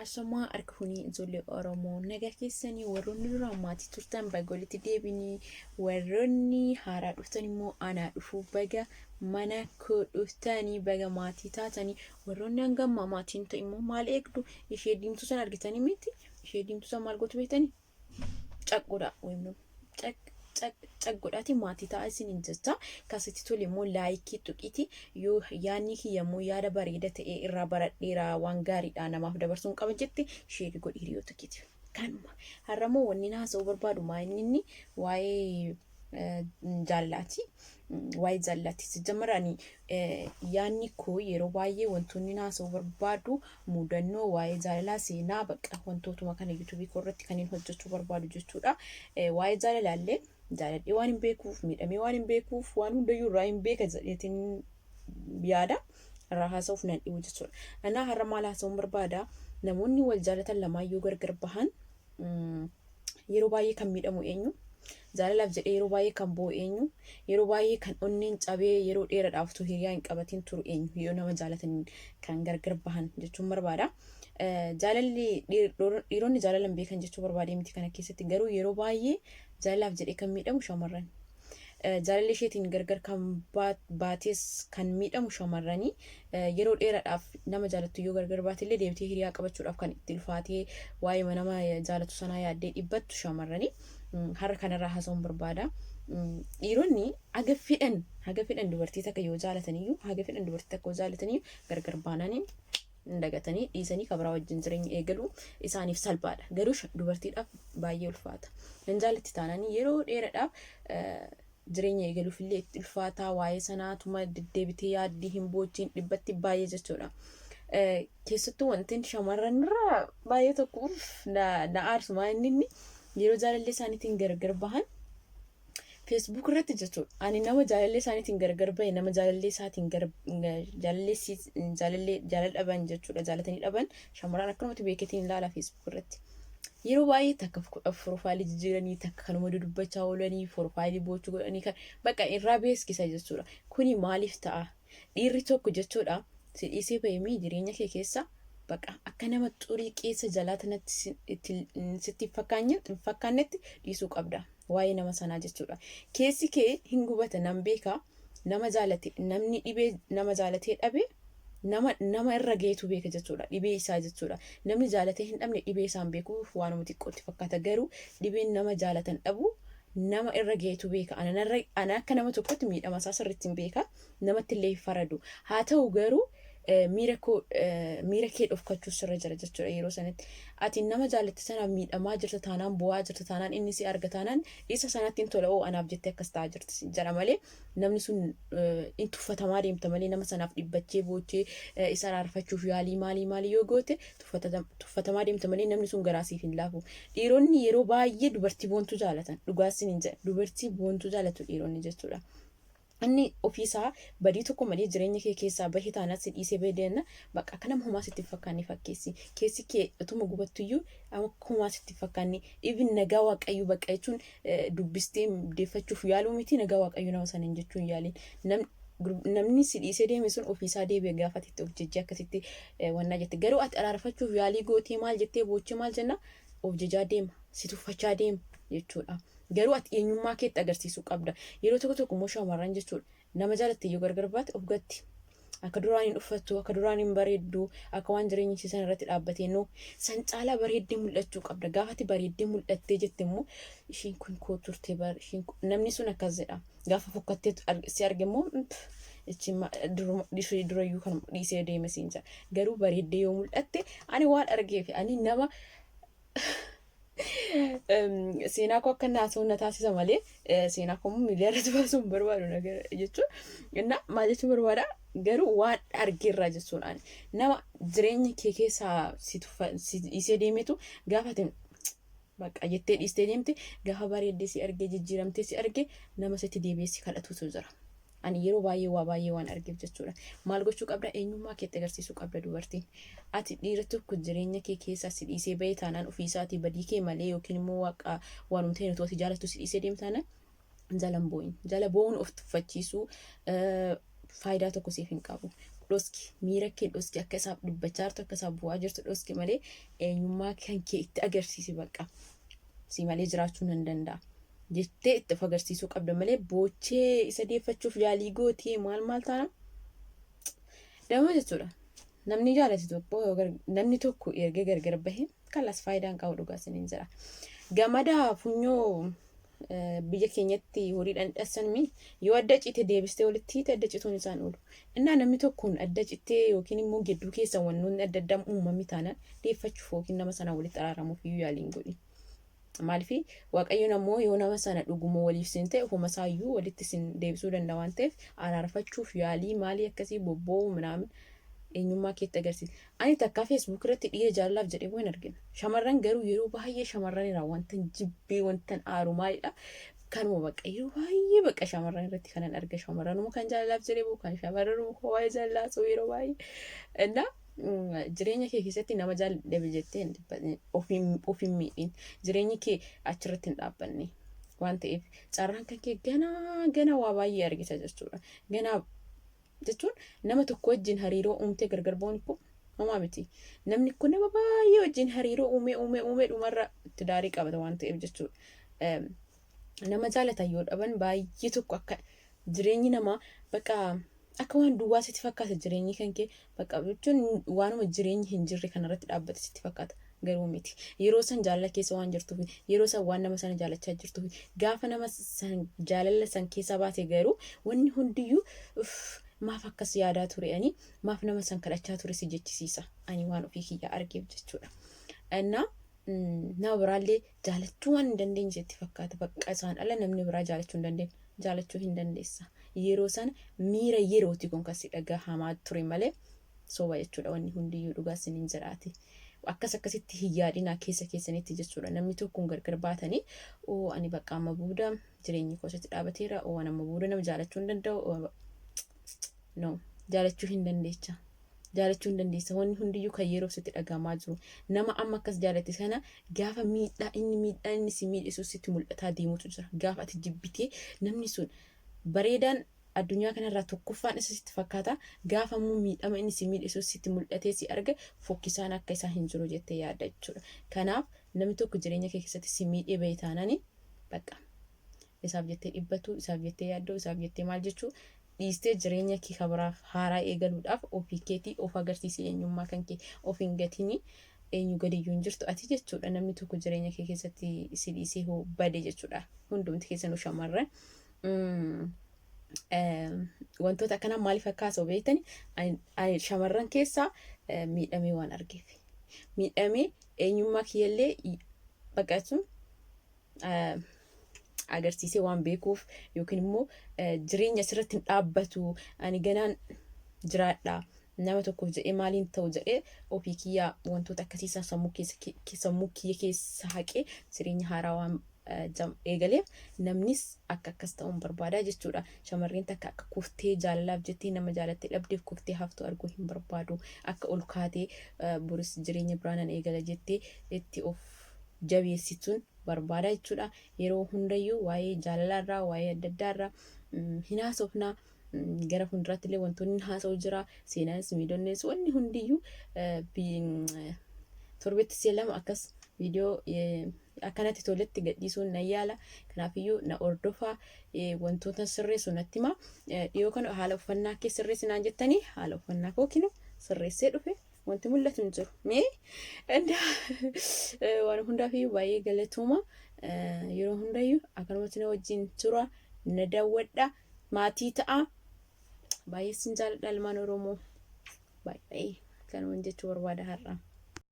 Ashamaa harka fuunee ijoollee Oromoo nagaa keessanii warroonni duraan maatii turtan baga walitti deebinii warroonni haaraa dhuftan immoo anaa dhufuu baga mana koo dhuftanii baga maatii taatanii warroonni hanga ammaa maatiin ta'e immoo maal eegdu ishee diimtuu sana argitanii miti ishee diimtuu sana maal gootu beektanii caq godhaa wayim caq caq caq godhaati maatii ta'a isiniin jecha kasitti tole immoo laayikii tuqiiti yoo yaadni kiyya immoo yaada bareeda ta'e irraa baradheera waan gaariidha namaaf dabarsuun qaba jette sheerii godhi hiriyoota keetiif kanuma har'a immoo wanni haasa'uu barbaadu maa inni inni waa'ee jaalalaati. Waa'ee jaalalaati. Sijjamara ani yaadni koo yeroo baay'ee wantoonni haasa'uu barbaadu mudannoo waa'ee jaalalaa seenaa bakka wantootuma kana yuutuubii koo irratti kan hin hojjechuu barbaadu jechuudha. Waa'ee jaalalaa illee jaaladhee waan hin beekuuf miidhamee waan hin beekuuf waan hundayyuu irraa hin beeka jedheetiin yaada irraa haasa'uuf nan dhibu jechuudha. Anaa har'a maal haasa'uun barbaada? Namoonni wal jaalatan lamaan yoo gargar bahan yeroo baay'ee kan miidhamu eenyu? Jaalalaaf jedhee yeroo baay'ee kan boo'u eenyu? Yeroo baay'ee kan onneen cabee yeroo dheeraadhaaf utuu hiriyaa hin qabatin turu eenyu? Yoo nama jaalatan kan gargar bahan jechuun barbaada. Jaalalli dhiironni jaalala hin beekan jechuu barbaadee miti kana keessatti garuu yeroo baay'ee jaalalaaf jedhee kan miidhamu shamarran. Jaalalli isheetiin gargar kan baates kan miidhamu shamarranii yeroo dheeraadhaaf nama jaalattu yoo gargar baatellee deebitee hiriyaa qabachuudhaaf kan itti ulfaatee waa'ee nama jaalatu sanaa yaaddee dhibbattu shamarranii har'a kanarraa haasa'uun barbaada. Dhiironni haga fedhan haga fedhan dubartii takka yoo jaalataniyyuu haga fedhan dubartii takka yoo jaalataniyyuu gargar baananii hin dagatanii dhiisanii kabiraa wajjin jireenya eegaluu isaaniif salphaadha. Garuu dubartiidhaaf baay'ee ulfaata. Nan jaalatti taananii yeroo dheeraadhaaf jireenya eegaluuf illee itti ulfaataa waa'ee sanaatuma deddeebitee yaaddii hin boochiin dhibbatti baay'ee jechuudha. Keessattuu wanti shamarran irraa baay'ee tokko na aarsu maa inni inni yeroo jaalallee isaaniitiin gargar bahan Facebook irratti jechuudha. Ani nama jaalallee isaaniitiin gargar bahe nama jaalallee isaatiin jaalallee jaalallee jaalala dhaban jechuudha. Jaalatanii dhaban shamarran akkanumatti beeketiin ilaala Facebook irratti. Yeroo baay'ee takka profaayilii jijjiiranii takka kanuma dudubbachaa oolanii profaayilii boochuu godhanii kan bakka irraa beeskisa jechuudha. Kuni maaliif ta'a? Dhiirri tokko jechuudha si dhiisee bahee jireenya kee keessa bakka akka nama xurii keessa jalaa tanatti sitti hin fakkaannetti dhiisuu qabda. Waa'ee nama sanaa jechuudha. Keessi kee hin gubata nan beeka nama jaalate namni dhibee nama jaalatee dhabe nama nama irra geetu beeka jechuudha. Dhibee isaa jechuudha. Namni jaalatee hin dhabne dhibee isaan beekuuf waanuma xiqqootti fakkaata. Garuu dhibeen nama jaalatan dhabu nama irra geetu beeka. Ana akka nama tokkotti miidhama isaa sirriitti hin beeka. Namatti illee hin faradu. Haa ta'u garuu miira koo miira kee dhofkachuu sirra jira jechuudha yeroo sanatti. Ati nama jaalatte sanaaf miidhamaa jirta taanaan bu'aa jirta taanaan inni si arga taanaan isa sanatti hin tola oo anaaf jettee akkas ta'aa jirti jedha malee namni sun hin tuffatamaa deemta malee nama sanaaf dhibbachee boochee isa araarfachuuf yaalii maalii maalii yoo goote tuffatamaa deemta malee namni sun garaa siif hin laafu. Dhiironni yeroo baay'ee dubartii boontuu jaalatan dhugaa isiniin jedha dubartii boontuu jaalatu dhiironni jechuudha. Inni ofiisaa badii tokko malee jireenya kee keessaa bahe taanaan si dhiisee bahe deemna bakka akka nama homaa sitti hin fakkaanne fakkeessi. Keessi kee utuma gubattuyyuu akka homaa sitti hin fakkaanne even nagaa waaqayyoo bakka jechuun dubbistee deeffachuuf yaaluu miti nagaa waaqayyoo nama saniin jechuun yaaliin. Namni si dhiisee deeme sun ofiisaa deebi'e gaafa itti of jejjee akkasitti wannaa jette. Garuu ati araarfachuuf yaalii gootee maal jettee boochee maal jenna of jejaa deema si tuffachaa deema jechuudha. Garuu ati eenyummaa keetti agarsiisuu qabda. Yeroo tokko tokko immoo shamarran jechuudha. Nama jaalatte yoo gargar baate of gatti. Akka duraan hin uffattu, akka duraan hin bareeddu, akka waan jireenya ishee sana irratti dhaabbatee no. San caalaa bareeddee mul'achuu qabda. Gaafa ati bareeddee mul'attee jette immoo ishiin kun koo turte bar ishiin kun namni sun akkas jedha. Gaafa fokkattee si arge immoo ishii durayyuu kan dhiisee deeme siin jedha. Garuu bareeddee yoo mul'atte ani waan argeef ani nama seenaa koo akka naasuu na taasisa malee seenaa koo miidiyaa irratti baasuu hin barbaadu jechuun inna maal jechuu barbaada garuu waan argeerraa jechuun ani nama jireenya kee keessaa si si dhiisee deemetu gaafa ati bakka jettee dhiistee deemte gaafa bareeddee si argee jijjiiramtee si arge nama sitti deebi'ee si kadhatutu jira. Ani yeroo baay'ee waa baay'ee waan argeef jechuudha. Maal gochuu qabda? Eenyummaa keetti agarsiisuu qabda dubartiin. Ati dhiira tokko jireenya kee keessaa si dhiisee bahee taanaan ofii isaatii badii kee malee yookiin immoo waaqa waanuma ta'e utuu ati jaalattu si dhiisee deemu taanaan jala hin boo'in. Jala boo'uun of tuffachiisuu faayidaa tokko siif hin qabu. Dhoski, miira kee dhoski, akka isaaf dubbachaa jirtu, akka isaaf bu'aa jirtu dhoski malee eenyummaa kan kee itti agarsiisi. Bakka si malee jiraachuu nan danda'a jettee itti of agarsiisuu qabda malee boochee isa deeffachuuf yaalii gootee maal maal taana dama jechuudha. Namni jaalate tokko, namni tokko erga gargar bahe kalas faayidaan qabu, dhugaa isiniin jedha. Gamada funyoo biyya keenyatti horiidhaan hidhassan mi yoo adda cite deebistee walitti hiite adda cituun isaan oolu. Innaa namni tokkoon adda cittee yookiin immoo gidduu keessa wantoonni adda addaa uumamni taanaan deeffachuuf yookiin nama sana walitti araaramuuf iyyuu yaaliin godhi. Maaliif? Waaqayyoon ammoo yoo nama sana dhuguma waliif sin ta'e ofuma isaayyuu walitti sin deebisuu danda'a waan ta'eef, araarfachuuf yaalii maalii akkasii bobboo'uu minaamin eenyummaa keetti agarsiisa. Ani takkaa Facebook irratti dhiira jaalalaaf jedhee hin argina. Shamarran garuu yeroo baay'ee shamarran irraa wanta jibbee wanta aaru maalidha? Kanuma bakka yeroo baay'ee bakka shamarran irratti kanan arga, shamarranuma kan jaalalaaf jedhee boo, kan shamarranuma waa'ee jaalalaa haasa'u yeroo baay'ee. Innaa jireenya kee keessatti nama jaalladhe jettee of hin miidhin. Jireenyi kee achirratti hin dhaabbanne waan ta'eef, carraan kan kee ganaa ganaa waa baay'ee argita jechuudha. Ganaa jechuun nama tokko wajjin hariiroo uumtee gargar ba'uun kun homaa miti. Namni kun nama baay'ee wajjin hariiroo uumee uumee uumee dhumarra tidaarii qabata waan ta'eef jechuudha. Nama jaalatan yoo dhaban baay'ee tokko akka jireenyi namaa bakka akka waan duwwaa sitti fakkaata. Jireenyi kan kee bakka jechuun waanuma jireenyi hin jirre kanarratti dhaabbate sitti fakkaata, garuu miti. Yeroo san jaalala keessa waan jirtuuf, yeroo san waan nama sana jaalachaa jirtuuf, gaafa nama san jaalala san keessa baate garuu wanni hundiyyuu uff, maaf akkas yaadaa ture, ani maaf nama san kadhachaa ture si jechisiisa. Ani waan ofii kiyyaa argeef jechuudha. Innaa nama biraallee jaalachuu waan hin dandeenye sitti fakkaata. Bakka isaan ala namni biraa jaalachuu hin dandeenye, jaalachuu hin dandeessa. Yeroo sana miira yerooti kun kan si dhagahamaa ture malee soba jechuudha wanni hundiyyuu, dhugaa isiniin jedhaati. Akkas akkasitti hin yaadinaa keessa keessanitti jechuudha. Namni tokkoon gargar baatanii, oo ani bakka amma booda jireenyi koo asitti dhaabateera, oo ani amma booda nama jaalachuu hin danda'u. No, jaalachuu hin dandeecha. Jaalachuu hin dandeessa. Wanni hundiyyuu kan yeroo sitti dhagahamaa jiru. Nama amma akkas jaalatte sana gaafa miidhaa inni si miidhisu sitti mul'ataa deemutu jira. Gaafa ati jibbitee namni sun bareedaan addunyaa kanarraa tokkoffaan isa sitti fakkaata. Gaafa immoo miidhama inni si miidhisu sitti mul'atee si arga, fokkisaan akka isaa hin jiru jettee yaadda jechuudha. Kanaaf namni tokko jireenya kee keessatti si miidhee bahe taanani, bakka isaaf jettee dhibbatu, isaaf jettee yaaddoo, isaaf jettee maal jechuu dhiistee jireenya kee kabiraaf haaraa eegaluudhaaf ofii keetii of agarsiisi. Eenyummaa kan kee of hin gatini. Eenyu gadiyyuu hin jirtu ati jechuudha. Namni tokko jireenya kee keessatti si dhiisee hoo bade jechuudha. Hundumti keessanuu shamarran. Wantoota akkanaa maaliif akka haasa'u beektani? Ani shamarran keessaa miidhamee waan argeef. Miidhamee eenyummaa kiyyallee baqachuun agarsiisee waan beekuuf, yookiin immoo jireenya asirratti hin dhaabbatu, ani ganaan jiraadha, nama tokkoof jedhee maaliin ta'u jedhee ofii kiyyaa wantoota akkasiisaa sammuu kiyya keessa haqee jireenya haaraa waan eegaleef, namnis akka akkas ta'uun barbaada jechuudha. Shamarreen takka akka kuftee jaalalaaf jettee nama jaalattee dhabdeef kuftee haftu arguu hin barbaadu. Akka ol kaatee boris jireenya biraanan eegala jettee itti of jabeessituun barbaada jechuudha. Yeroo hundayyuu waa'ee jaalalaarraa, waa'ee adda addaarraa hin haasofnaa. Gara fuulduraatti illee wantoonni haasa'u jira. Seenaanis miidhonnis wanni hundiyyuu torbetti si'a lama akkas viidiyoo akkanatti toletti gadhiisuun nan yaala. Kanaafiyyuu na hordofaa, wantoota sirreessu natti himaa. Dhiyoo kana haala uffannaa kee sirreessi naan jettanii, haala uffannaa koo kinu sirreessee dhufe, wanti mul'atu hin jiru. Mee waan hundaafiyyuu baay'ee galatooma. Yeroo hundayyuu akkanumatti na wajjin tura, na daawwadha, maatii ta'a. Baay'ee sin jaalladha, ilmaan Oromoo. Baay'ee kanuman jechuu barbaada har'a.